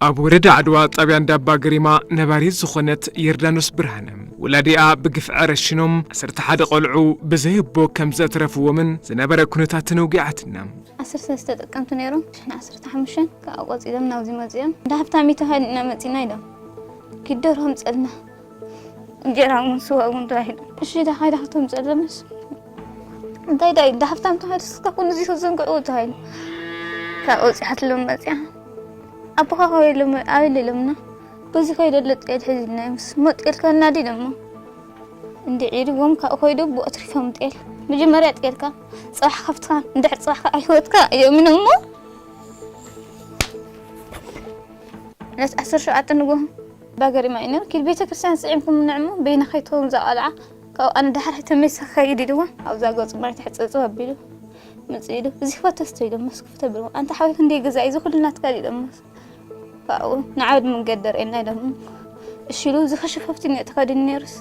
ኣብ ወረዳ ዓድዋ ጣብያ እንዳባ ገሪማ ነባሪት ዝኾነት ዮርዳኖስ ብርሃነ፣ ወላዲኣ ብግፍዒ ረሽኖም ዓሰርተ ሓደ ቆልዑ ብዘይ ኣቦ ከም ዘትረፍዎምን ዝነበረ ኩነታትን ኣውጊዓትና። ዓሰርተ ሰለስተ ጥቅምቲ ነይሮም፣ ሽሕን ዓሰርተ ሓሙሽተን ከዓ ቆፂሎም ናብዚ መፂኦም። እንዳ ሃብታሚ ተባሂልና ኢና መፂና ኢሎም። ኪድ ደርሆ ኣምፀልና፣ እንጀራ እውን ስዋ እውን ተባሂሉ። እሺ፣ ዳኻይ ዳኽ ተምፀለምስ እንታይ ዳ እንዳ ሃብታም ተባሂሉ፣ ስካ ኩን እዚ ክዘንግዕዎ ተባሂሉ። ካብ ወፂሓትሎም መፂኣ። ኣቦኻ ከበይ ኢሎም፣ ኣበይ ኢሎምና? በዚ ከይደ ኣሎ ጤል ሒዝልና ምስ መጡ ጤል ከናዲ ደሞ። እንዲ ዒድዎም ካብኡ ከይዱ ብኡ ኣትሪፎም ጤል። መጀመርያ ጤልካ፣ ፅባሕ ከፍትኻ፣ እንድሕር ፅባሕ ከዓ ህይወትካ እዮም እሞ። ዕለት ዓሰርተ ሸውዓተ ንግሆ ባገሪማ እዩ ነይሩ። ኪድ ቤተ ክርስቲያን ስዒምኩም ንዕሞ በይና ከይትኸውን እዛ ቆልዓ። ካብኡ ኣነ ዳሕር ተመሊሰ ክኸይድ ኢልዋ። ኣብዛ ገፁ ማይ ትሕፀፅው ኣቢሉ መፅኡ ኢሉ፣ "እዚ ክፈተስ" ኢሎም፣ "መስኮት ተብልዎ፣ ኣንታ ሓወይ ክንደይ ገዛ እዩ፣ እዚ ኩሉ ናትካ ድዩ?" ኢሎም፣ ካብኡ ንዓብድ መንገዲ ደርእየና ኢሎም፣ እሺ ኢሉ፣ እዚ ከሽፈፍቲ እኒኦ ተኸዲኑ ነይሩስ፣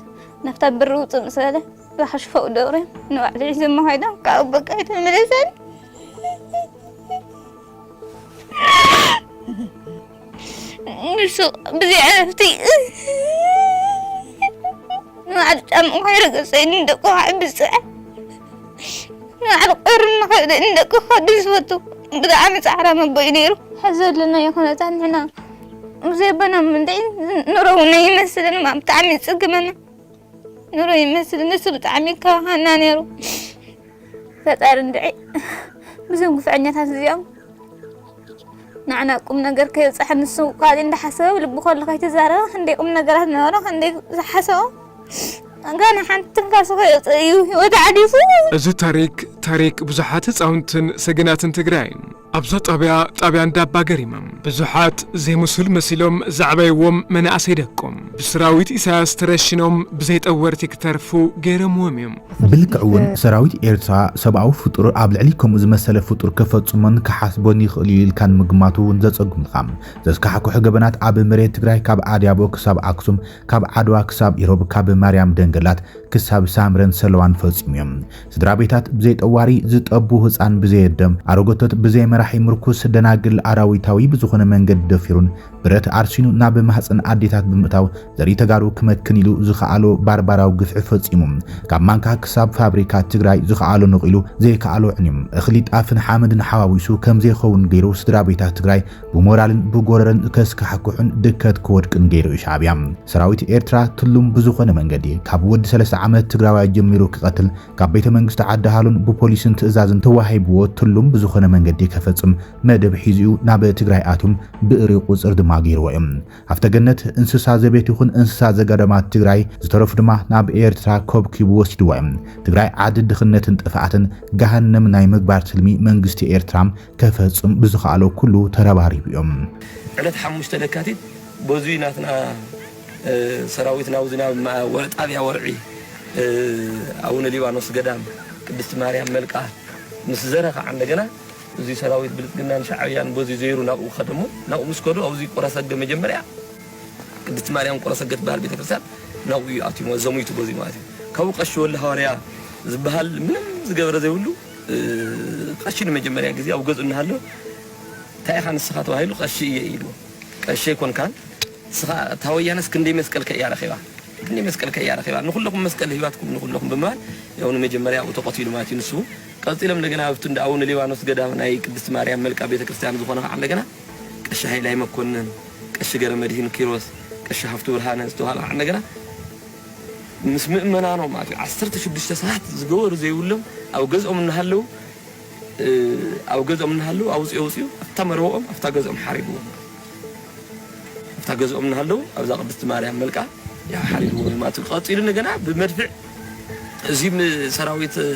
ናብታ በሪ ውፅእ ምስ በለ፣ እዛ ከሽፈኡ ደብርዮም ንባዕሉ ሒዞሞ ከይዶም፣ ካብኡ በቃ ኣይተመለሰን። ንሱ ብዘይ ዕረፍቲ ንባዕሉ ጫምኡ ከይረገጸ ንደቁ ከዕቢ ዝጸዓር፣ ንባዕሉ ቀሩ ንኸይደ ንደቁ ከዱ ዝፈቱ ብጣዕሚ ጻዕራም ኣቦ እዩ ነይሩ። ሕዚ ዘለናዮ ኩነታት ንሕና ብዘይ ኣቦና ምንታይ ኑሮ እውን ኣይመስልን፣ ብጣዕሚ ይጽግመና። ኑሮ ይመስል ንሱ ብጣዕሚ ይከባኸና ነይሩ። ፈጣሪ እንድዒ ብዞም ግፍዐኛታት እዚኦም ንዓና ቁም ነገር ከየብፅሐ፣ ንሱ ካልእ እንዳሓሰበ ልቡ ከሎ ከይተዛረበ ክንደይ ቁም ነገራት ነበሮ፣ ክንደይ ዝሓሰቦ ገና ሓንቲ ትንፋሱ ከየውፅእ እዩ ህይወት ዓዲፉ። እዚ ታሪክ፣ ታሪክ ብዙሓት ህፃውንትን ሰገናትን ትግራይን ኣብዛ ጣብያ፣ ጣብያ እንዳባ ገሪማ ብዙሓት ዘይምሱል መሲሎም ዘዕበይዎም መናእሰይ ደቆም ብሰራዊት ኢሳያስ ተረሽኖም ብዘይ ጠወርቲ ክተርፉ ገይሮምዎም እዮም። ብልክዕ እውን ሰራዊት ኤርትራ ሰብኣዊ ፍጡር ኣብ ልዕሊ ከምኡ ዝመሰለ ፍጡር ከፈጽሞን ክሓስቦን ይኽእል እዩ ኢልካ ንምግማቱ እውን ዘጸግሙልካ ዘስካሕኩሑ ገበናት ኣብ መሬት ትግራይ ካብ ኣድያቦ ክሳብ ኣክሱም፣ ካብ ዓድዋ ክሳብ ኢሮብ፣ ካብ ማርያም ደንገላት ክሳብ ሳምረን ሰለዋን ፈጺሙ እዮም። ስድራ ቤታት ብዘይ ጠዋሪ፣ ዝጠቡ ህጻን ብዘይ ኣደም፣ ኣረጎቶት ብዘይ መራሒ ምርኩስ፣ ደናግል ኣራዊታዊ ብዝኾነ መንገዲ ደፊሩን ብረት ኣርሲኑ ናብ ማህፀን ኣዴታት ብምእታው ዘርኢ ተጋሩ ክመክን ኢሉ ዝኸኣሎ ባርባራዊ ግፍዒ ፈጺሙ። ካብ ማንካ ክሳብ ፋብሪካ ትግራይ ዝኸኣሎ ነቒሉ ዘይከኣሎ ዕንዮም። እኽሊ ጣፍን ሓመድን ሓዋዊሱ ከም ዘይኸውን ገይሩ ስድራ ቤታት ትግራይ ብሞራልን ብጎረረን ከስካሕክሑን ድከት ክወድቅን ገይሩ እዩ ሻዕብያ። ሰራዊት ኤርትራ ትሉም ብዝኾነ መንገዲ ካብ ወዲ ሰለስተ ዓመት ትግራዋይ ጀሚሩ ክቐትል ካብ ቤተ መንግስቲ ዓዲ ሃሎን ብፖሊስን ትእዛዝን ተዋሂብዎ ትሉም ብዝኾነ መንገዲ ከፈጽም መደብ ሒዙ እዩ ናብ ትግራይ ኣትዩ ብእሪ ቁፅር ድማ ገይርዎ እዩ። ሃፍተ ገነት እንስሳ ዘቤት ይኹን እንስሳ ዘገዳማት ትግራይ ዝተረፉ ድማ ናብ ኤርትራ ከብኪቡ ወሲድዎ እዩ። ትግራይ ዓዲ ድኽነትን ጥፍኣትን ገሃነም ናይ ምግባር ትልሚ መንግስቲ ኤርትራ ከፈጽም ብዝኸኣሎ ኩሉ ተረባሪቡ እዩ። ዕለት ሓሙሽተ ለካቲት በዙይ ናትና፣ እ፣ ሰራዊት ናብዚ ናብ ማ-፣ ወር-፣ ጣብያ ወርዒ፣ እ፣ ኣቡነ ሊባኖስ ገዳም ቅድስቲ ማርያም መልቃ ምስ ዘረ ከዓ እንደገና እዚ ሰራዊት ብልጽግናን ሻዕብያን በዙይ ዘይሩ ናብኡ ከደሞ፣ ናብኡ ምስ ከዱ ኣብዚ ቆረሰገ መጀመርያ ቅድስቲ ማርያም ቆረሰገ ትበሃል ቤተክርስትያን ናብኡ እዩ ኣትዩ፣ ዘሙይቱ በዙይ ማለት እዩ። ካብኡ ቀሺ ወልደ ሃዋርያ ዝበሃል ምንም ዝገበረ ዘይብሉ፣ እ፣ ቀሺ ንመጀመርያ ግዜ ኣብ ገዝኡ እናሃለወ፣ "እንታይ ኢኻ ንስኻ?" ተባሂሉ፣ "ቀሺ እየ" ኢልዎ። "ቀሺ ኣይኮንካን፣ ንስኻ እታ ወያነስ ክንደይ መስቀል ከ እያ ረኺባ? ክንደይ መስቀል ከ እያ ረኺባ? ንኹለኹም መስቀል ሂባትኩም ንኹለኹም" ብምባል፣ ያው ንመጀመርያ ኣብኡ ተቐቲሉ ማለት እዩ ንሱ። ቀጺሎም እንደገና ኣብቲ እንዳ ኣቡነ ሊባኖስ ገዳም ናይ ቅድስቲ ማርያም መልቃ ቤተክርስትያን ዝኾነ ከዓ እንደገና ቀሺ ሃይላይ መኮንን፣ ቀሺ ገረ መድህን ኪሮስ፣ ቀሺ ሃፍቱ ብርሃነ ዝተባሃሉ ከዓ እንደገና ምስ ምእመናኖም ማለት እዩ፣ ዓሰርተ ሽዱሽተ ሰባት ዝገበሩ ዘይብሎም ኣብ ገዝኦም እናሃለዉ፣ እ፣ ኣብ ገዝኦም እናሃለዉ ኣውፅኡ ኣውፅኡ ኣብታ መረብኦም ኣብታ ገዝኦም ሓሪድዎም። ኣብታ ገዝኦም እናሃለዉ ኣብዛ ቅድስቲ ማርያም መልቃ ያው ሓሪድዎም እዩ ማለት እዩ። ቀፂሉ እንደገና ብመድፍዕ እዚ ም-፣ ሰራዊት፣ እ፣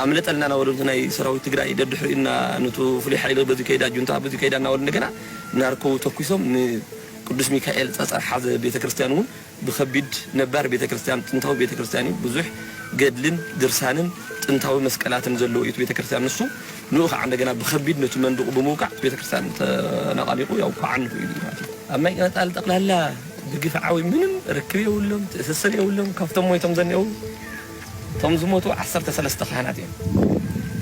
ኣምለጠልና እናበሉ፣ እቲ ናይ ሰራዊት ትግራይ ደድሕሪኡ እና ነቱ ፍሉይ ሓይሊ በዚ ከይዳ፣ ጁንታ በዚ ከይዳ እናበሉ እንደገና ናርኮ ተኩሶም ንቅዱስ ሚካኤል ጸጸር ሓዘ ቤተክርስትያን እውን ብኸቢድ ነባር ቤተክርስትያን፣ ጥንታዊ ቤተክርስትያን እዩ። ብዙሕ ገድልን ድርሳንን ጥንታዊ መስቀላትን ዘለዎ እዩ እቲ ቤተክርስትያን። ንሱ ንኡ ከዓ እንደገና ብኸቢድ ነቲ መንድቑ ብምውቃዕ ቤተክርስትያን ተነቓኒቑ፣ ያው ከዓ ንኽኡ ኢሉ ማለት እዩ። ኣብ ማይ ቀጣል ጠቕላላ ብግፍዓዊ ምንም ርክብ የብሎም፣ ትእስስር የብሎም። ካብቶም ሞይቶም ዘኔው እቶም ዝሞቱ ዓሰርተ ሰለስተ ካህናት እዮም።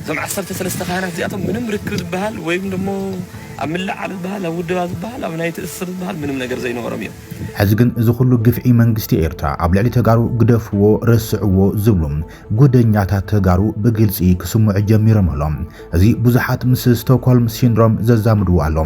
እዞም ዓሰርተ ሰለስተ ካህናት እዚኣቶም ምንም ርክብ ዝበሃል ወይም ደሞ ኣብ ምልዓል ዝበሃል፣ ኣብ ውድባ ዝበሃል፣ ኣብ ናይ ትእስር ዝበሃል ምንም ነገር ዘይነበሮም እዮም። ሕዚ ግን እዚ ኩሉ ግፍዒ መንግስቲ ኤርትራ ኣብ ልዕሊ ተጋሩ ግደፍዎ፣ ረስዕዎ ዝብሉ ጉደኛታት ተጋሩ ብግልፂ ክስምዑ ጀሚሮም ኣሎ። እዚ ብዙሓት ምስ ስቶክሆልም ሲንድሮም ዘዛምድዎ ኣሎ።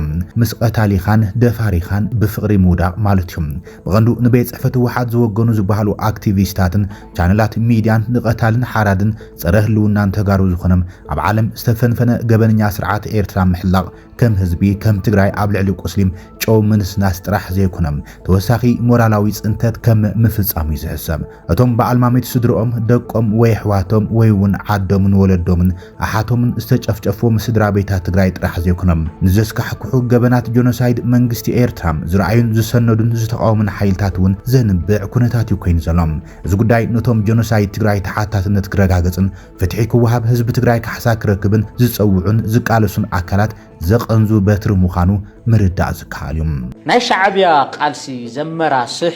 ምስ ቀታሊኻን ደፋሪኻን ብፍቕሪ ምውዳቕ ማለት እዩ። ብቐንዱ ንቤት ጽሕፈት ህወሓት ዝወገኑ ዝበሃሉ ኣክቲቪስታትን ቻነላት ሚድያን ንቐታልን ሓራድን ጸረ ህልውናን ተጋሩ ዝኾነ ኣብ ዓለም ዝተፈንፈነ ገበነኛ ስርዓት ኤርትራ ምሕላቕ ከም ህዝቢ ከም ትግራይ ኣብ ልዕሊ ቁስሊ ጨው ምንስናስ ጥራሕ ዘይኮነ ተወሳኺ ሞራላዊ ጽንተት ከም ምፍጻም እዩ ዝሕሰብ። እቶም ብኣልማሚት ስድርኦም፣ ደቆም ወይ ኣሕዋቶም ወይ እውን ዓዶምን ወለዶምን ኣሓቶምን ዝተጨፍጨፍዎም ስድራ ቤታት ትግራይ ጥራሕ ዘይኮነ ንዘስካሕክሑ ገበናት ጆኖሳይድ መንግስቲ ኤርትራ ዝረኣዩን ዝሰነዱን ዝተቃወሙን ሓይልታት እውን ዘንብዕ ኩነታት እዩ ኮይኑ ዘሎ። እዚ ጉዳይ ነቶም ጆኖሳይድ ትግራይ ተሓታትነት ክረጋገጽን ፍትሒ ክወሃብ ህዝቢ ትግራይ ካሕሳ ክረክብን ዝጸውዑን ዝቃለሱን ኣካላት ዘቐንዙ በትሪ ምዃኑ ምርዳእ ዝከኣል እዩ። ናይ ሻዕብያ ቃልሲ ዘመራስሕ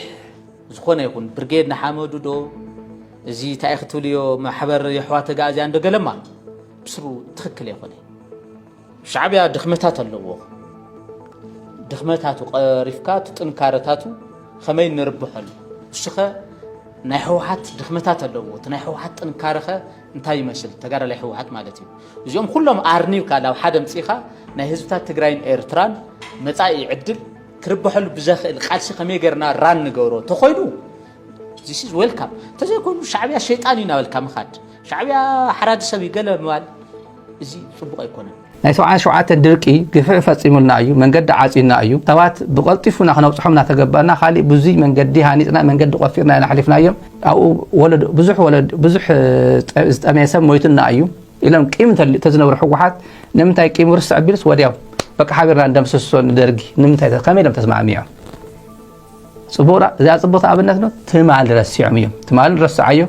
ዝኾነ ይኹን ብርጌድ ንሓመዱ ዶ እዚ እንታይ ክትብልዮ ማሕበር የሕዋት ተጋእዝያን ዶ ገለማ ብስሩ ትኽክል ኣይኮነ። ሻዕብያ ድኽመታት ኣለዎ። ድኽመታቱ ቀሪፍካ እቲ ጥንካረታቱ ከመይ ንርብሐሉ። እሱኸ ናይ ህወሓት ድኽመታት ኣለዎ። እቲ ናይ ህወሓት ጥንካረኸ እንታይ ይመስል? ተጋዳላይ ህወሓት ማለት እዩ። እዚኦም ኩሎም ኣርኒብካ ናብ ሓደ ምፅኢኻ ናይ ህዝብታት ትግራይን ኤርትራን መፃኢ ዕድል ክርበሐሉ ብዘኽእል ቃልሲ ከመይ ገርና ራን ንገብሮ ተኾይኑ this is welcome። እንተዘይኮይኑ ሻዕብያ ሸይጣን እዩ እናበልካ ምኻድ። ሻዕብያ ሓራዲ ሰብ እዩ ገለ ምባል እዚ ፅቡቕ ኣይኮነን። ናይ ሰብዓን ሸውዓተን ድርቂ ግፍዒ ፈፂሙልና እዩ፣ መንገዲ ዓፅዩና እዩ። ሰባት ብቐልጢፉና ክነብፅሖም እናተገበእና ካሊእ ብዙይ መንገዲ ሃኒፅና መንገዲ ቆፊርና ኢና ኣሕሊፍናዮም። ኣብኡ ወለዶ ብዙሕ ወለዶ ብዙሕ ዝጠመየ ሰብ ሞይቱና እዩ ኢሎም ቂም እንተዝነብሩ ህወሓት ንምንታይ ቂሙ ርስዕ ኣቢሉስ ወዲያው በቃ ሓቢርና እንደምስሶ ንደርጊ ንምንታይ ከመይ ኢሎም ተስማዕሚዖም? ፅቡቕና እዚኣ ፅቡቕቲ ኣብነት ነው። ትማል ረሲዖም እዮም። ትማልን ረስዓዮ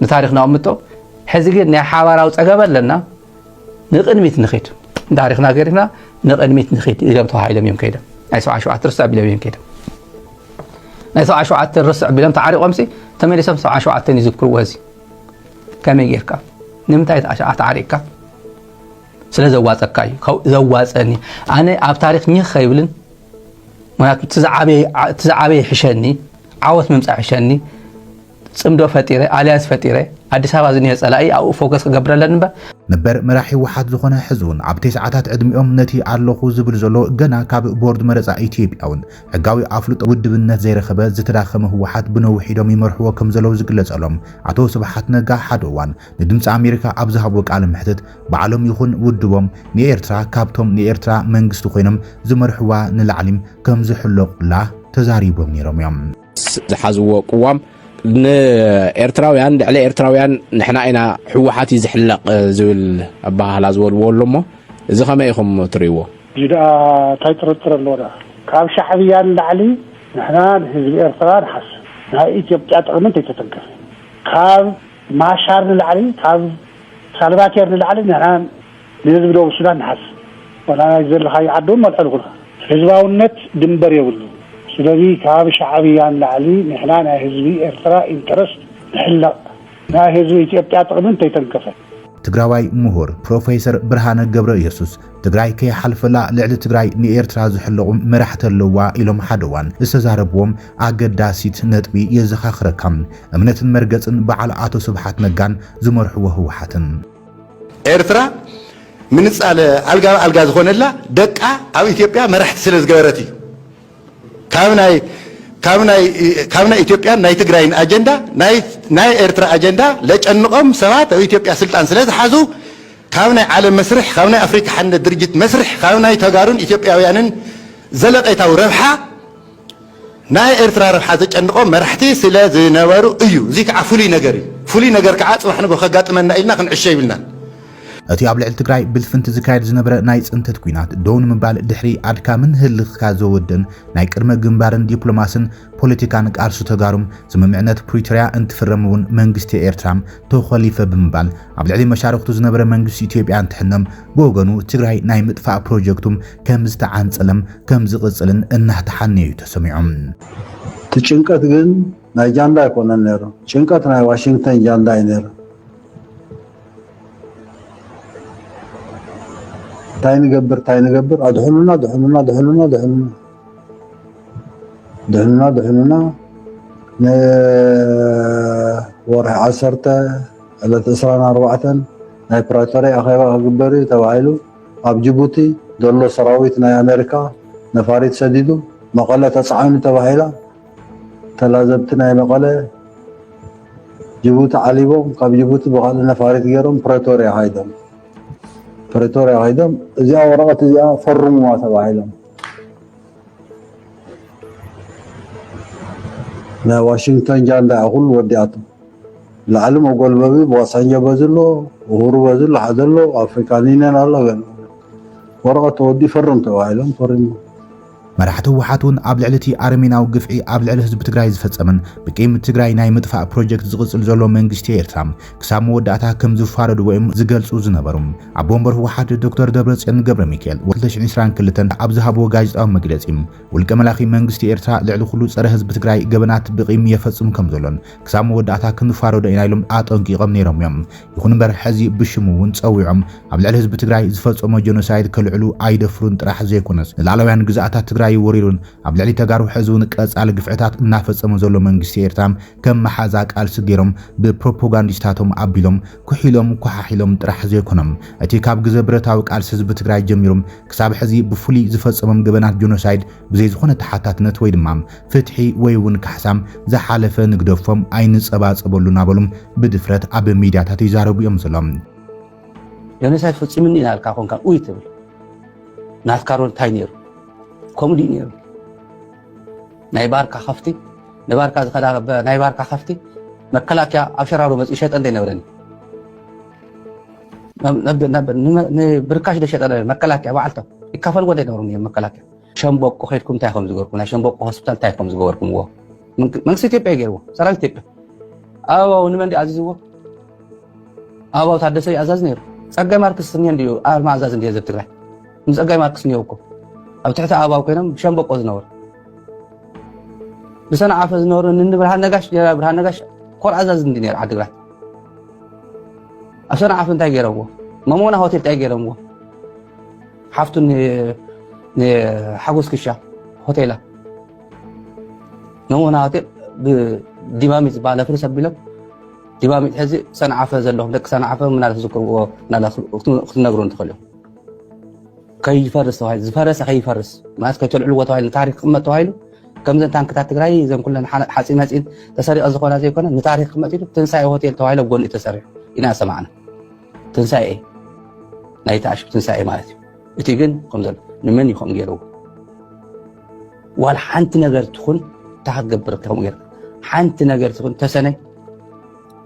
ንታሪክ ነቐምጦ። ሕዚ ግን ናይ ሓባራዊ ፀገም ኣለና። ንቕድሚት ንኺድ ንታሪክና ገሪፍና ንቕድሚት ንኺድ ኢሎም ተባሂሎም እዮም ከይዶም። ናይ ሰብዓ ሸውዓተ ርስዕ ኣቢሎም እዮም ከይዶም። ናይ ሰብዓ ሸውዓተ ርስዕ ኣቢሎም ተዓሪቖምሲ ተመሊሶም ሰብዓ ሸውዓተ ይዝክርዎ። እዚ ከመይ ጌርካ ንምንታይ ተዓሪቕካ? ስለ ዘዋፀካ እዩ። ዘዋፀኒ ኣነ ኣብ ታሪክ ኝኽ ከይብልን ምክንያቱ እቲ ዝዓበየ ይሕሸኒ፣ ዓወት ምምፃእ ይሕሸኒ። ፅምዶ ፈጢረ፣ ኣልያንስ ፈጢረ፣ ኣዲስ ኣበባ ዝኒሀ ፀላኢ ኣብኡ ፎከስ ክገብር ኣለኒ እምበር። ነበር መራሒ ህወሓት ዝኾነ ሕዚ እውን ኣብ ቴስዓታት ዕድሚኦም ነቲ ኣለኹ ዝብል ዘሎ ገና ካብ ቦርድ መረፃ ኢትዮጵያ እውን ሕጋዊ ኣፍልጦ ውድብነት ዘይረኸበ ዝተዳኸመ ህወሓት ብነዊሕ ኢዶም ይመርሕዎ ከም ዘለዉ ዝግለፀሎም ኣቶ ስብሓት ነጋ ሓደ እዋን ንድምፂ ኣሜሪካ ኣብ ዝሃብዎ ቃለ መሕትት ባዕሎም ይኹን ውድቦም ንኤርትራ ካብቶም ንኤርትራ መንግስቲ ኮይኖም ዝመርሕዋ ንላዕሊ ከም ዝሕለቑላ ተዛሪቦም ነይሮም እዮም። ዝሓዝዎ ቅዋም ንኤርትራውያን ልዕሊ ኤርትራውያን ንሕና ኢና ህወሓት እዩ ዝሕለቕ ዝብል ኣበሃህላ ዝበልዎ ኣሎ እሞ እዚ ከመይ ኢኹም ትርእይዎ? እዚ ደኣ እንታይ ጥርጥር ኣለዎ ደኣ? ካብ ሻዕብያ ንላዕሊ ንሕና ንህዝቢ ኤርትራ ንሓስብ። ናይ ኢትዮጵያ ጥቕሚ እንተይተተንከፈ ካብ ማሻር ንላዕሊ ካብ ሳልቫኬር ንላዕሊ ንሕና ንህዝቢ ደቡብ ሱዳን ንሓስብ። ዋላ ናይ ዘለኻዮ ዓዲ እውን መልዐልኩልካ። ህዝባውነት ድንበር የብሉ። ስለዚ ካብ ሻዕብያ ንላዕሊ ንሕና ናይ ህዝቢ ኤርትራ ኢንተረስት ንሕለቕ። ናይ ህዝቢ ኢትዮጵያ ጥቕሚ እንተይተንከፈ። ትግራዋይ ምሁር ፕሮፌሰር ብርሃነ ገብረኢየሱስ ትግራይ ከይሓልፈላ ልዕሊ ትግራይ ንኤርትራ ዝሕለቑ መራሕቲ ኣለዋ ኢሎም ሓደ እዋን ዝተዛረብዎም ኣገዳሲት ነጥቢ የዘኻኽረካ። እምነትን መርገፅን በዓል ኣቶ ስብሓት ነጋን ዝመርሕዎ ህወሓትን። ኤርትራ ምንፃል ኣልጋ ብኣልጋ ዝኾነላ ደቃ ኣብ ኢትዮጵያ መራሕቲ ስለ ዝገበረት እዩ። ካብ ናይ ካብ ናይ ካብ ናይ ኢትዮጵያን ናይ ትግራይን ኣጀንዳ ናይ ናይ ኤርትራ ኣጀንዳ ለጨንቆም ሰባት ኣብ ኢትዮጵያ ስልጣን ስለ ዝሓዙ ካብ ናይ ዓለም መስርሕ ካብ ናይ ኣፍሪካ ሓድነት ድርጅት መስርሕ ካብ ናይ ተጋሩን ኢትዮጵያውያንን ዘለቀታዊ ረብሓ ናይ ኤርትራ ረብሓ ዘጨንቆም መራሕቲ ስለ ዝነበሩ እዩ። እዚ ከዓ ፍሉይ ነገር እዩ። ፍሉይ ነገር ከዓ ፅባሕ ንግሆ ከጋጥመና ኢልና ክንዕሾ ይብልናን። እቲ ኣብ ልዕሊ ትግራይ ብልፍንቲ ዝካየድ ዝነበረ ናይ ፅንተት ኲናት ደው ንምባል ድሕሪ ኣድካምን ህልኽካ ዘወድእን ናይ ቅድመ ግንባርን ዲፕሎማስን ፖለቲካን ቃልሱ ተጋሩም ስምምዕነት ፕሪቶርያ እንትፍረም እውን መንግስቲ ኤርትራ ተኾሊፈ ብምባል ኣብ ልዕሊ መሻርክቱ ዝነበረ መንግስቲ ኢትዮጵያ እንትሕነም ብወገኑ ትግራይ ናይ ምጥፋእ ፕሮጀክቱም ከም ዝተዓንጸለም ከም ዝቕጽልን እናተሓነዩ ተሰሚዖም። እቲ ጭንቀት ግን ናይ ጃንዳ ኣይኮነን ነይሩ። ጭንቀት ናይ ዋሽንግተን ጃንዳ እዩ ነይሩ። እንታይ ንገብር እንታይ ንገብር ኣድሕኑና ድሕኑና ድሕኑና ድሕኑና ድሕኑና ድሕኑና ንወርሒ ዓሰርተ ዕለት ዕስራን ኣርባዕተን ናይ ፕሪቶርያ ኣኼባ ክግበር እዩ ተባሂሉ ኣብ ጅቡቲ ዘሎ ሰራዊት ናይ ኣሜሪካ ነፋሪት ሰዲዱ መቐለ ተፃዒኑ ተባሂላ። ተላዘብቲ ናይ መቐለ ጅቡቲ ዓሊቦም ካብ ጅቡቲ ብካልእ ነፋሪት ገይሮም ፕሪቶርያ ከይዶም ፕሪቶርያ ከይዶም እዚኣ ወረቐት እዚኣ ፈርሙዋ ተባሂሎም ናይ ዋሽንግተን ጃንዳ እያ ኩሉ ወዲኣቶ። ላዕሊ መጎልበቢ ብዋሳንጃ በዚ ኣሎ፣ ኡሁሩ በዚ ኣሎ፣ ሓደ ኣሎ፣ ኣፍሪካን ዩኒየን ኣሎ። ገለ ወረቐት ተወዲ ፈርም ተባሂሎም ፈሪሙ። መራሕቲ ህወሓት እውን ኣብ ልዕሊ እቲ ኣረሜናዊ ግፍዒ ኣብ ልዕሊ ህዝቢ ትግራይ ዝፈጸመን ብቂም ትግራይ ናይ ምጥፋእ ፕሮጀክት ዝቕጽል ዘሎ መንግስቲ ኤርትራ ክሳብ መወዳእታ ከም ዝፋረድዎ እዮም ዝገልጹ ዝነበሩ። ኣቦ ወንበር ህወሓት ዶክተር ደብረጽዮን ገብረ ሚካኤል ወርሒ ክልተ ሽሕን ዕስራን ክልተን ኣብ ዝሃብዎ ጋዜጣዊ መግለጺ ውልቀ መላኺ መንግስቲ ኤርትራ ልዕሊ ኩሉ ጸረ ህዝቢ ትግራይ ገበናት ብቂም የፈጽም ከም ዘሎን ክሳብ መወዳእታ ክንፋረዶ ኢና ኢሎም ኣጠንቂቖም ነይሮም እዮም። ይኹን እምበር ሕዚ ብሽሙ እውን ጸዊዖም ኣብ ልዕሊ ህዝቢ ትግራይ ዝፈጸሞ ጀኖሳይድ ከልዕሉ ኣይደፍሩን ጥራሕ ዘይኮነስ ንላዕለውያን ግዛኣታት ትግራይ ወሪሩን ኣብ ልዕሊ ተጋሩ ሕዚ እውን ቀጻሊ ግፍዕታት እናፈጸመ ዘሎ መንግስቲ ኤርትራ ከም መሓዛ ቃልሲ ገይሮም ብፕሮፓጋንዲስታቶም ኣቢሎም ኩሒሎም ኮሓሒሎም ጥራሕ ዘይኮኖም እቲ ካብ ግዘ ብረታዊ ቃልሲ ህዝቢ ትግራይ ጀሚሮም ክሳብ ሕዚ ብፍሉይ ዝፈጸሞም ገበናት ጀኖሳይድ ብዘይ ዝኾነ ተሓታትነት ወይ ድማ ፍትሒ ወይ እውን ካሕሳም ዝሓለፈ ንግደፎም ኣይንጸባጸበሉ እናበሉ ብድፍረት ኣብ ሚድያታት ይዛረቡ እዮም ዘሎም። ጀኖሳይድ ፈፂምኒ ኢና ኢልካ ኮንካ ኡይ ትብል ናትካ ሮል እንታይ ነይሩ? ኮምዲ ነይሩ። ናይ ባርካ ከፍቲ ንባርካ ዝኸዳ ናይ ባርካ ከፍቲ መከላከያ ኣብ ሸራሮ መፅኡ ሸጠ እንደ ነብረኒ ንብርካሽ ዶ ሸጠ መከላከያ በዓልቶም ይካፈልዎ እንደ ነብሩ መከላከያ ሸምበቆ ከድኩም እንታይ ከም ዝገበርኩም ናይ ሸምበቆ ሆስፒታል እንታይ ከም ዝገበርኩምዎ መንግስቲ ኢትዮጵያ ገይርዎ ሰራዊት ኢትዮጵያ ኣበባው ንመን ኣዚዝዎ ኣበባው ታደሰ ኣዛዝ ነይሩ ጸጋይ ማርክስ እኒኦ እንዲዩ ኣርማ ኣዛዝ እንዲየ ዘብ ትግራይ ንጸጋይ ማርክስ እኒኦ እኮ ኣብ ትሕቲ ኣበባው ኮይኖም ብሸምበቆ ዝነበሩ ብሰንዓፈ ዝነበሩ ንኒ ብርሃን ነጋሽ ጀነራል ብርሃን ነጋሽ ኮር ኣዛዝ እንዲ ነይሩ ዓድግራት ኣብ ሰንዓፈ እንታይ ገይረምዎ መሞና ሆቴል እንታይ ገይረምዎ ሓፍቱ ንሓጎስ ክሻ ሆቴላ መሞና ሆቴል ብዲማሚት ዝበሃል ኣፍርስ ኣቢሎም ዲማሚት ሕዚ ሰንዓፈ ዘለኹም ደቂ ሰንዓፈ ምናልባት ዝዝክርዎ ምናልባት ክትነግሩ እንትኽእል እዮም ከይፈርስ ተባሂሉ ዝፈረሰ ከይፈርስ ማለት ከይተልዕልዎ ተባሂሉ ንታሪክ ክቕመጥ ተባሂሉ ከምዘን ታንክታት ትግራይ ዘን ኩለን ሓፂን መፂን ተሰሪቐ ዝኾና ዘይኮነ ንታሪክ ክመፅ ኢሉ ትንሳኤ ሆቴል ተባሂሉ ኣብ ጎኒ ተሰሪሑ ኢና ሰማዕና ትንሳኤ ናይቲ ኣሽቢ ትንሳኤ ማለት እዩ እቲ ግን ከምዘሎ ንመን ይኹም ገይርዎ ዋላ ሓንቲ ነገር ትኹን እንታይ ክትገብር ከምኡ ጌርካ ሓንቲ ነገር ትኹን ተሰነ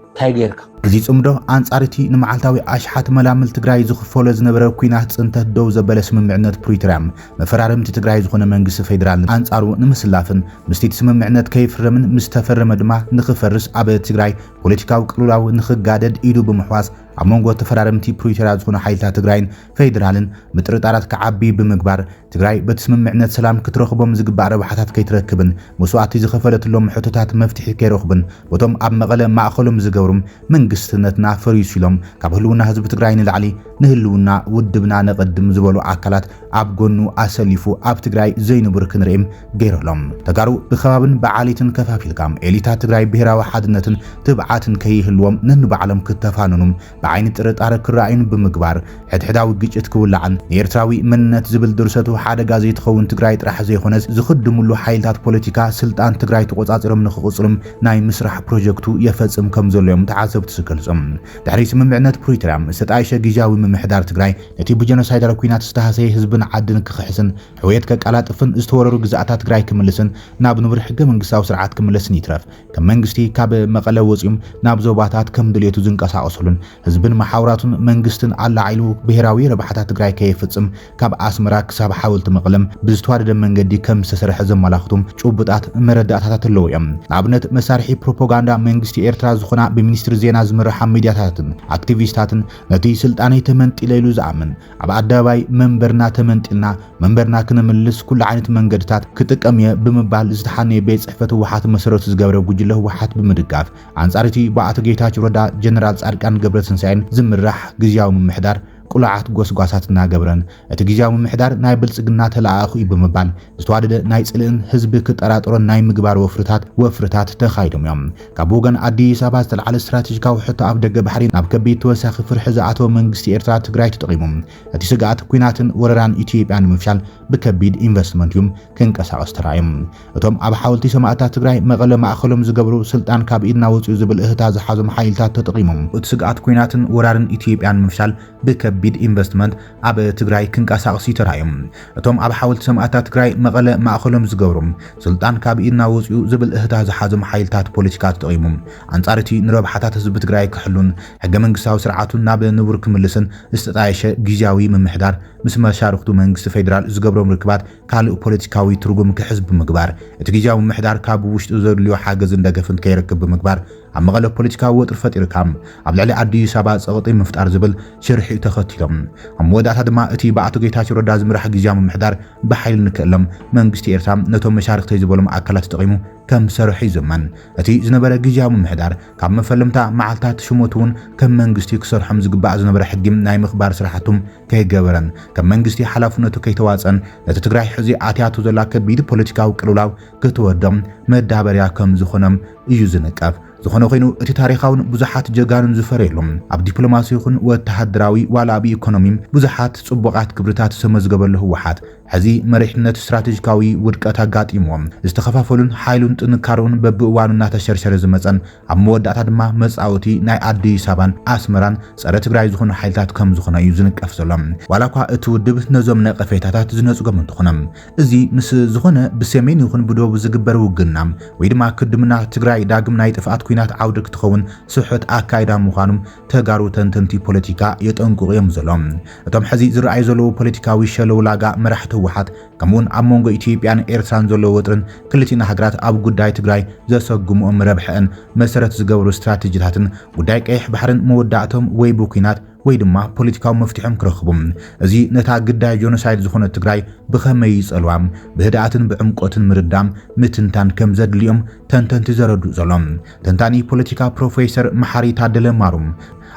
እንታይ ጌርካ እዚ ጽምዶ ኣንጻር እቲ ንመዓልታዊ ኣሽሓት መላምል ትግራይ ዝኽፈሎ ዝነበረ ኲናት ጽንተት ደው ዘበለ ስምምዕነት ፕሪቶርያ መፈራረምቲ ትግራይ ዝኾነ መንግስቲ ፌዴራል ኣንጻሩ ንምስላፍን ምስቲ እቲ ስምምዕነት ከይፍረምን ምስ ተፈረመ ድማ ንኽፈርስ ኣብ ትግራይ ፖለቲካዊ ቅልውላው ንኽጋደድ ኢዱ ብምሕዋስ ኣብ መንጎ ተፈራረምቲ ፕሪቶርያ ዝኾኑ ሓይልታት ትግራይን ፌዴራልን ምጥርጣራት ክዓቢ ብምግባር ትግራይ በቲ ስምምዕነት ሰላም ክትረኽቦም ዝግባእ ረብሓታት ከይትረክብን መስዋእቲ ዝኸፈለትሎም ሕቶታት መፍትሒ ከይረኽቡን በቶም ኣብ መቐለ ማእኸሎም ዝገብሩም መንግስትነትና ፈሪሱ ኢሎም ካብ ህልውና ህዝቢ ትግራይ ንላዕሊ ንህልውና ውድብና ነቐድም ዝበሉ ኣካላት ኣብ ጎኑ ኣሰሊፉ ኣብ ትግራይ ዘይንቡር ክንርኢም ገይረሎም ተጋሩ ብከባብን ብዓሌትን ከፋፊልካ ኤሊታት ትግራይ ብሄራዊ ሓድነትን ትብዓትን ከይህልዎም ነንባዕሎም ክተፋነኑም ብዓይኒ ጥርጣረ ክረኣዩን ብምግባር ሕድሕዳዊ ግጭት ክውላዕን ንኤርትራዊ መንነት ዝብል ድርሰቱ ሓደጋ ዘይትኸውን ትግራይ ጥራሕ ዘይኮነስ ዝኽድምሉ ሓይልታት ፖለቲካ ስልጣን ትግራይ ተቆጻጺሮም ንኽቕጽሉም ናይ ምስራሕ ፕሮጀክቱ የፈጽም ከም ዘሎ እዮም ተዓዘብቲ ዝገልጹ። ድሕሪ ስምምዕነት ፕሪቶርያ ዝተጣየሸ ግዝያዊ ምምሕዳር ትግራይ ነቲ ብጀኖሳይዳል ኲናት ዝተሃሰየ ህዝብን ዓድን ክኽሕስን ሕውየት ከቀላጥፍን ዝተወረሩ ግዛኣታት ትግራይ ክምልስን ናብ ንቡር ሕገ መንግስታዊ ስርዓት ክምለስን ይትረፍ ከም መንግስቲ ካብ መቐለ ወፂኦም ናብ ዞባታት ከም ድልየቱ ዝንቀሳቐሱሉን ህዝብን መሓውራቱን መንግስትን ኣላዒሉ ብሄራዊ ረብሓታት ትግራይ ከየፍፅም ካብ ኣስመራ ክሳብ ሓወልቲ መቐለም ብዝተዋደደ መንገዲ ከም ዝተሰርሐ ዘመላኽቱ ጭቡጣት መረዳእታታት ኣለዉ እዮም። ንኣብነት መሳርሒ ፕሮፓጋንዳ መንግስቲ ኤርትራ ዝኾና ብሚኒስትሪ ዜና ዝምርሓ ሚድያታትን ኣክቲቪስታትን ነቲ ስልጣነይ ተመንጢለ ኢሉ ዝኣምን ኣብ ኣደባባይ መንበርና ተመንጢልና መንበርና ክነምልስ ኩሉ ዓይነት መንገድታት ክጥቀም እየ ብምባል ዝተሓነየ ቤት ፅሕፈት ህወሓት መሰረቱ ዝገበረ ጉጅለ ህወሓት ብምድጋፍ ኣንፃር እቲ ብኣቶ ጌታቸው ረዳ ጀነራል ፃድቃን ገብረትንሳኤን ዝምራሕ ግዝያዊ ምምሕዳር ቅሉዓት ጎስጓሳት እናገበረን፣ እቲ ግዝያዊ ምምሕዳር ናይ ብልጽግና ተለኣኣኹ እዩ ብምባል ዝተዋደደ ናይ ጽልእን ህዝቢ ክጠራጠሮን ናይ ምግባር ወፍርታት ወፍርታት ተኻይዶም እዮም። ካብ ወገን ኣዲስ ኣበባ ዝተልዓለ ስትራቴጂካዊ ሕቶ ኣብ ደገ ባሕሪ ናብ ከቢድ ተወሳኺ ፍርሒ ዝኣተወ መንግስቲ ኤርትራ ትግራይ ተጠቒሙ እቲ ስግኣት ኲናትን ወረራን ኢትዮጵያ ንምፍሻል ብከቢድ ኢንቨስትመንት እዩ ክንቀሳቐስ ተራእዮም። እቶም ኣብ ሓወልቲ ሰማእታት ትግራይ መቐለ ማእኸሎም ዝገብሩ ስልጣን ካብ ኢድና ወፂኡ ዝብል እህታ ዝሓዞም ሓይልታት ተጠቒሞም እቲ ስግኣት ኲናትን ወራርን ኢትዮጵያ ንምፍሻል ብከቢድ ኢንቨስትመንት ኣብ ትግራይ ክንቀሳቐሱ ተራእዮም። እቶም ኣብ ሓወልቲ ሰማእታት ትግራይ መቐለ ማእኸሎም ዝገብሩ ስልጣን ካብ ኢድና ወፂኡ ዝብል እህታ ዝሓዞም ሓይልታት ፖለቲካ ተጠቒሞም ኣንጻር እቲ ንረብሓታት ህዝቢ ትግራይ ክሕሉን ሕገ መንግስታዊ ስርዓቱን ናብ ንቡር ክምልስን ዝተጣየሸ ግዝያዊ ምምሕዳር ምስ መሻርክቱ መንግስቲ ፌዴራል ዝገብሮም ርክባት ካልእ ፖለቲካዊ ትርጉም ክሕዝ ብምግባር፣ እቲ ግዝያዊ ምምሕዳር ካብ ውሽጡ ዘድልዮ ሓገዝን ደገፍን ከይረክብ ብምግባር፣ ኣብ መቐለ ፖለቲካዊ ወጥሪ ፈጢርካ ኣብ ልዕሊ ኣዲስ ኣበባ ጸቕጢ ምፍጣር ዝብል ሽርሒ እዩ ተኸቲሎም። ኣብ መወዳእታ ድማ እቲ ብኣቶ ጌታቸው ረዳ ዝምራሕ ግዝያዊ ምምሕዳር ብሓይሊ ንክእለም መንግስቲ ኤርትራ ነቶም መሻርክተይ ዝበሎም ኣካላት ተጠቒሙ ከም ዝሰርሑ ይዝመን። እቲ ዝነበረ ግዝያዊ ምምሕዳር ካብ መፈለምታ መዓልታት ሽሞት እውን ከም መንግስቲ ክሰርሖም ዝግባእ ዝነበረ ሕጊ ናይ ምኽባር ስራሕቱ ከይገበረን ከም መንግስቲ ሓላፍነቱ ከይተዋፀን ነቲ ትግራይ ሕዚ ኣትያቱ ዘላ ከቢድ ፖለቲካዊ ቅልውላው ክትወድቕ መዳበርያ ከም ዝኾኖም እዩ ዝንቀፍ። ዝኾነ ኮይኑ እቲ ታሪኻውን ብዙሓት ጀጋኑን ዝፈረየሉ ኣብ ዲፕሎማሲ ይኹን ወተሃደራዊ ዋላ ኣብ ኢኮኖሚ ብዙሓት ጽቡቓት ክብርታት ዝተመዝገበሉ ህወሓት ሕዚ መሪሕነት ስትራቴጂካዊ ውድቀት ኣጋጢምዎ ዝተኸፋፈሉን ሓይሉን ጥንካረኡን በብእዋኑ እናተሸርሸረ ዝመጸን ኣብ መወዳእታ ድማ መጻወቲ ናይ ኣዲስ ኣበባን ኣስመራን ጸረ ትግራይ ዝኾኑ ሓይልታት ከም ዝኾነ እዩ ዝንቀፍ ዘሎ። ዋላ እኳ እቲ ውድብ ነዞም ነቀፌታታት ዝነጽጎም እንተኾነ፣ እዚ ምስ ዝኾነ ብሰሜን ይኹን ብደቡብ ዝግበር ውግና ወይ ድማ ክድምና ትግራይ ዳግም ናይ ጥፍኣት ኲናት ዓውዲ ክትኸውን ስሑት ኣካይዳ ምዃኑ ተጋሩ ተንተንቲ ፖለቲካ የጠንቅቑ እዮም ዘለዉ። እቶም ሕዚ ዝረኣዩ ዘለዉ ፖለቲካዊ ሸለውላጋ መራሕቲ ህወሓት ከምኡውን ኣብ መንጎ ኢትዮጵያን ኤርትራን ዘሎ ወጥርን ክልቲና ሃገራት ኣብ ጉዳይ ትግራይ ዘሰጉምኦም ረብሐአን መሰረት ዝገብሩ ስትራቴጂታትን ጉዳይ ቀይሕ ባሕርን መወዳእቶም ወይ ብኲናት ወይ ድማ ፖለቲካዊ መፍትሖም ክረኽቡ፣ እዚ ነታ ግዳይ ጆኖሳይድ ዝኾነት ትግራይ ብኸመይ ይጸልዋ፣ ብህድኣትን ብዕምቆትን ምርዳም ምትንታን ከም ዘድልዮም ተንተንቲ ዘረድኡ ዘሎ። ተንታኒ ፖለቲካ ፕሮፌሰር መሓሪ ታደለ ማሩ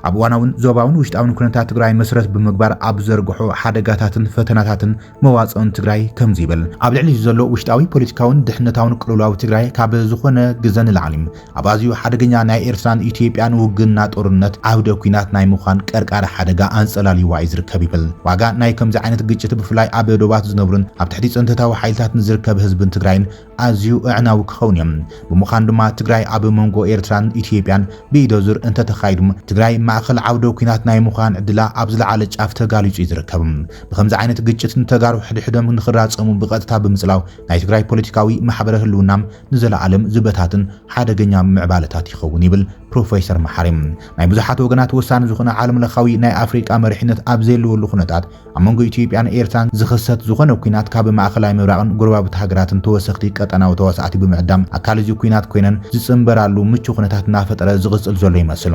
ኣብ እዋናውን ዞባውን ውሽጣውን ኩነታት ትግራይ መሰረት ብምግባር ኣብ ዘርግሖ ሓደጋታትን ፈተናታትን መዋጽኦን ትግራይ ከምዚ ይብል። ኣብ ልዕሊ እዚ ዘሎ ውሽጣዊ ፖለቲካውን ድሕነታውን ቅልውላው ትግራይ ካብ ዝኾነ ግዘ ንላዕሊ ኣብ ኣዝዩ ሓደገኛ ናይ ኤርትራን ኢትዮጵያን ውግና ጦርነት ዓውደ ኲናት ናይ ምዃን ቀርቃሪ ሓደጋ ኣንጸላልይዋ እዩ ዝርከብ ይብል። ዋጋ ናይ ከምዚ ዓይነት ግጭት ብፍላይ ኣብ ዶባት ዝነብሩን ኣብ ትሕቲ ጽንተታዊ ሓይልታት ንዝርከብ ህዝብን ትግራይን ኣዝዩ ኣዕናዊ ክኸውን እዮም። ብምዃን ድማ ትግራይ ኣብ መንጎ ኤርትራን ኢትዮጵያን ብኢደ ዙር እንተተኻይዱ ትግራይ ማእኸል ዓውደ ኲናት ናይ ምዃን ዕድላ ኣብ ዝለዓለ ጫፍ ተጋሊጹ እዩ ዝርከብ። ብኸምዚ ዓይነት ግጭት ንተጋሩ ሕድሕዶም ንኽራጸሙ ብቐጥታ ብምጽላው ናይ ትግራይ ፖለቲካዊ ማሕበረ ህልውና ንዘለኣለም ዝበታትን ሓደገኛ ምዕባለታት ይኸውን ይብል ፕሮፌሰር መሓሪ። ናይ ብዙሓት ወገናት ወሳኒ ዝኾነ ዓለምለኻዊ ናይ ኣፍሪቃ መሪሕነት ኣብ ዘየለወሉ ኩነታት ኣብ መንጎ ኢትዮጵያን ኤርትራን ዝኽሰት ዝኾነ ኲናት ካብ ማእኸላይ ምብራቕን ጎረባብቲ ሃገራትን ተወሰኽቲ ቀጠናዊ ተዋሳእቲ ብምዕዳም ኣካል እዚ ኲናት ኮይነን ዝጽንበራሉ ምቹ ኩነታት እናፈጠረ ዝቕጽል ዘሎ ይመስል።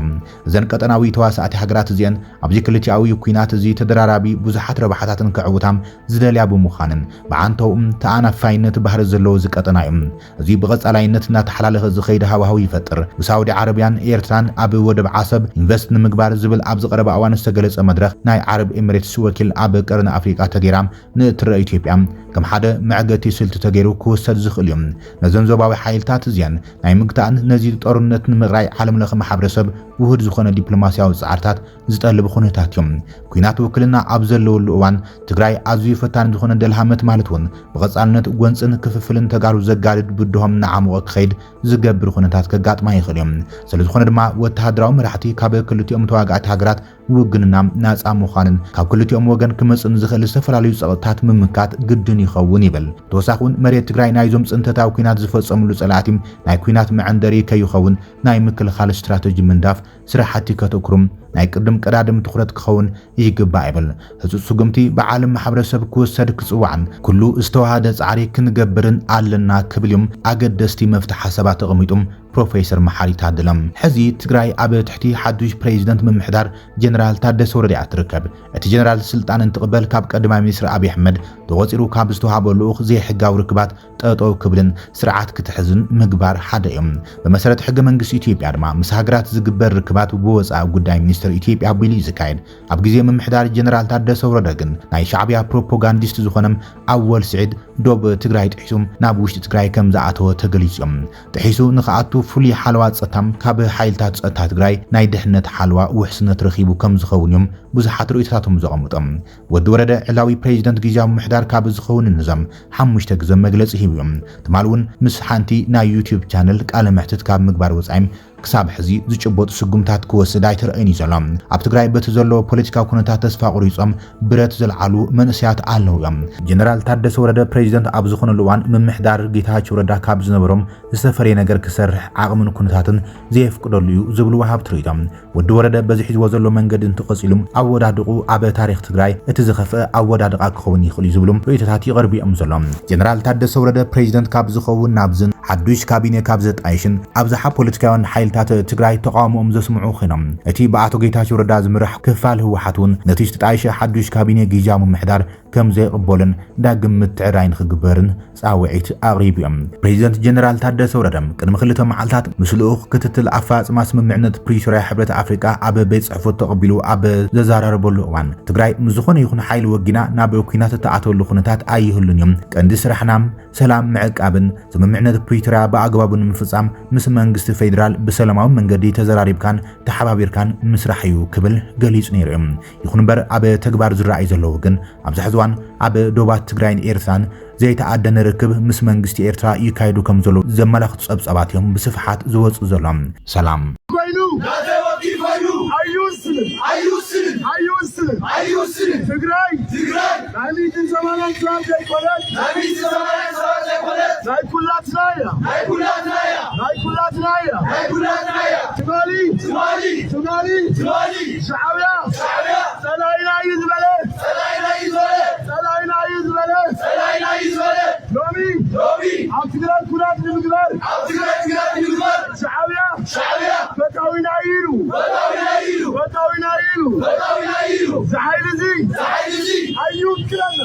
እዘን ቀጠናዊ ተዋሳእቲ ሃገራት እዚአን ኣብዚ ክልቲኣዊ ኲናት እዚ ተደራራቢ ብዙሓት ረብሓታትን ከዕውታም ዝደልያ ብምዃንን ብዓንተውም ተኣናፋይነት ባህሪ ዘለዎ እዚ ቀጠና እዩ። እዚ ብቐጻላይነት እናተሓላለኸ ዝኸይድ ሃዋህው ይፈጥር። ብሳውዲ ዓረብያን ኤርትራን ኣብ ወደብ ዓሰብ ኢንቨስት ንምግባር ዝብል ኣብ ዝቐረበ እዋን ዝተገለጸ መድረኽ ናይ ዓረብ ኤሚሬትስ ወኪል ኣብ ቀርኒ ኣፍሪቃ ተገይራ ንእትረአ ኢትዮጵያ ከም ሓደ መዕገቲ ስልቲ ተገይሩ ክውሰድ ዝኽእል እዩ። ነዘን ዞባዊ ሓይልታት እዚኣን ናይ ምግታእን ነዚ ጦርነት ንምቕራይ ዓለምለኸ ማሕበረሰብ ውሁድ ዝኾነ ዲፕሎማስያዊ ጻዕርታት ዝጠልብ ኩነታት እዮም። ኲናት ውክልና ኣብ ዘለወሉ እዋን ትግራይ ኣዝዩ ፈታኒ ዝኾነ ደልሃመት ማለት እውን ብቐጻልነት ጎንጽን ክፍፍልን ተጋሩ ዘጋድድ ብድሆም እናዓሞቐ ክኸይድ ዝገብር ኩነታት ከጋጥማ ይኽእል እዮም። ስለዝኾነ ድማ ወተሃደራዊ መራሕቲ ካብ ክልቲኦም ተዋጋእቲ ሃገራት ውግንና ናጻ ምዃንን ካብ ክልቲኦም ወገን ክመጽእ ንዝኽእል ዝተፈላለዩ ጸቕጥታት ምምካት ግድን ይኸውን ይብል። ተወሳኺ እውን መሬት ትግራይ ናይዞም ጽንተታዊ ኲናት ዝፈጸምሉ ጸላእቲ ናይ ኲናት መዐንደሪ ከይኸውን ናይ ምክልኻል ስትራተጂ ምንዳፍ ስራሕቲ ከተኩሩም ናይ ቅድም ቀዳድም ትኹረት ክኸውን ይግባእ ይብል። ህጹጽ ስጉምቲ ብዓለም ማሕበረሰብ ክውሰድ ክጽዋዕን ኩሉ ዝተዋሃደ ጻዕሪ ክንገብርን ኣለና ክብል እዮም ኣገደስቲ መፍትሒ ሓሳባት ተቐሚጡም ፕሮፌሰር መሓሪ ታደለ። ሕዚ ትግራይ ኣብ ትሕቲ ሓዱሽ ፕሬዚደንት ምምሕዳር ጀነራል ታደሰ ወረደ እያ ትርከብ። እቲ ጀነራል ስልጣን እንትቕበል ካብ ቀዳማይ ሚኒስትር ኣብይ ኣሕመድ ተቖፂሩ ካብ ዝተዋሃቦ ልኡኽ ዘይሕጋዊ ርክባት ጠጠው ክብልን ስርዓት ክትሕዝን ምግባር ሓደ እዩ። ብመሰረት ሕገ መንግስቲ ኢትዮጵያ ድማ ምስ ሃገራት ዝግበር ርክባት ብወፃኢ ጉዳይ ሚኒስትር ኢትዮጵያ ኣቢሉ እዩ ዝካየድ። ኣብ ግዜ ምምሕዳር ጀነራል ታደሰ ወረደ ግን ናይ ሻዕቢያ ፕሮፓጋንዲስት ዝኾነ ኣወል ስዒድ ዶብ ትግራይ ጥሒሱ ናብ ውሽጢ ትግራይ ከም ዝኣተወ ተገሊፁ እዩ። ጥሒሱ ንኽኣቱ ፍሉይ ሓለዋ ጸጥታ ካብ ሓይልታት ጸጥታ ትግራይ ናይ ድሕነት ሓለዋ ውሕስነት ረኺቡ ከም ዝኸውን እዮም ብዙሓት ርእይቶታቶም ዘቐምጡ። ወዲ ወረደ ዕላዊ ፕሬዚደንት ግዝያዊ ምምሕዳር ካብ ዝኸውን ንዞም ሓሙሽተ ግዘ መግለጺ ሂቡ እዩ። ትማል እውን ምስ ሓንቲ ናይ ዩቲዩብ ቻነል ቃለ መሕትት ካብ ምግባር ወጻኢ ክሳብ ሕዚ ዝጭበጡ ስጉምታት ክወስድ ኣይተረእን እዩ ዘሎ። ኣብ ትግራይ በቲ ዘሎ ፖለቲካዊ ኩነታት ተስፋ ቆሪጾም ብረት ዘልዓሉ መንእሰያት ኣለዉ እዮም። ጀነራል ታደሰ ወረደ ፕሬዚደንት ኣብ ዝኾነሉ እዋን ምምሕዳር ጌታቸው ረዳ ካብ ዝነበሮም ዝተፈረየ ነገር ክሰርሕ ዓቕምን ኩነታትን ዘየፍቅደሉ እዩ ዝብሉ ወሃብቲ ርእይቶ። ወዲ ወረደ በዚ ሒዝዎ ዘሎ መንገዲ እንተቐጺሉ ኣወዳድቑ ኣብ ታሪኽ ትግራይ እቲ ዝኸፍአ ኣወዳድቓ ክኸውን ይኽእል እዩ ዝብሉ ርእይቶታት ይቐርቡ እዮም ዘሎ። ጀነራል ታደሰ ወረደ ፕሬዚደንት ካብ ዝኸውን ናብዝን ሓዱሽ ካቢነ ካብ ዘጣይሽን ኣብዝሓ ፖለቲካውያን ሓይልታት ትግራይ ተቃውሞኦም ዘስምዑ ኮይኖም፣ እቲ ብኣቶ ጌታቸው ረዳ ዝምራሕ ክፋል ህወሓት እውን ነቲ ዝተጣየሸ ሓዱሽ ካቢነ ግዝያዊ ምምሕዳር ከም ዘይቕበሉን ዳግም ምትዕራይ ንክግበርን ጻውዒት ኣቕሪቡ እዮም። ፕሬዚደንት ጀነራል ታደሰ ወረደ ቅድሚ ክልተ መዓልታት ምስ ልኡኽ ክትትል ኣፈጻጽማ ስምምዕነት ፕሪቶርያ ሕብረት ኣፍሪቃ ኣብ ቤት ጽሕፈቱ ተቐቢሉ ኣብ ዘዘራረበሉ እዋን፣ ትግራይ ምስ ዝኾነ ይኹን ሓይሊ ወጊና ናብ ኲናት እትኣትወሉ ኩነታት ኣይህሉን እዩ። ቀንዲ ስራሕና ሰላም ምዕቃብን ስምምዕነት ፕሪቶርያ ብኣግባቡ ንምፍጻም ምስ መንግስቲ ፌዴራል ብሰላማዊ መንገዲ ተዘራሪብካን ተሓባቢርካን ምስራሕ እዩ ክብል ገሊጹ ነይሩ እዩ። ይኹን እምበር ኣብ ተግባር ዝረኣዩ ዘለዉ ግን ኣብዚ ሕዚ እዋን ኣብ ዶባት ትግራይን ኤርትራን ዘይተኣደነ ርክብ ምስ መንግስቲ ኤርትራ ይካየዱ ከም ዘለዉ ዘመላኽቱ ጸብጻባት እዮም ብስፍሓት ዝወጹ ዘሎ። ሰላም። ኮይኑ ናተይ ወኪል ኮይኑ ኣይውስንን ኣይውስንን ኣይውስንን ኣይውስንን ትግራይ ትግራይ ናይ ሚእትን ሰማንያን ሰባት ዘይኮነት ናይ ሚእትን ሰማንያን ሰባት ዘይኮነት ናይ ኩላትና እያ ናይ ኩላትና እያ ናይ ኩላትና እያ ናይ ኩላትና እያ ትማሊ ትማሊ ትማሊ ትማሊ ሻዕብያ ሻዕብያ ጸላኢና እዩ ዝበለ ጸላኢና እዩ ዝበለ ጸላኢና እዩ ዝበለ ጸላኢና እዩ ዝበለ ሎሚ ሎሚ ኣብ ትግራይ ኩናት ንምግባር ኣብ ትግራይ ኩናት ንምግባር ሻዕብያ ሻዕብያ ፈታዊና እዩ ኢሉ ፈታዊና እዩ ኢሉ ፈታዊና እዩ ኢሉ ፈታዊና እዩ ኢሉ እዚ ሓይሊ እዚ እዚ ሓይሊ እዚ ኣይውክለና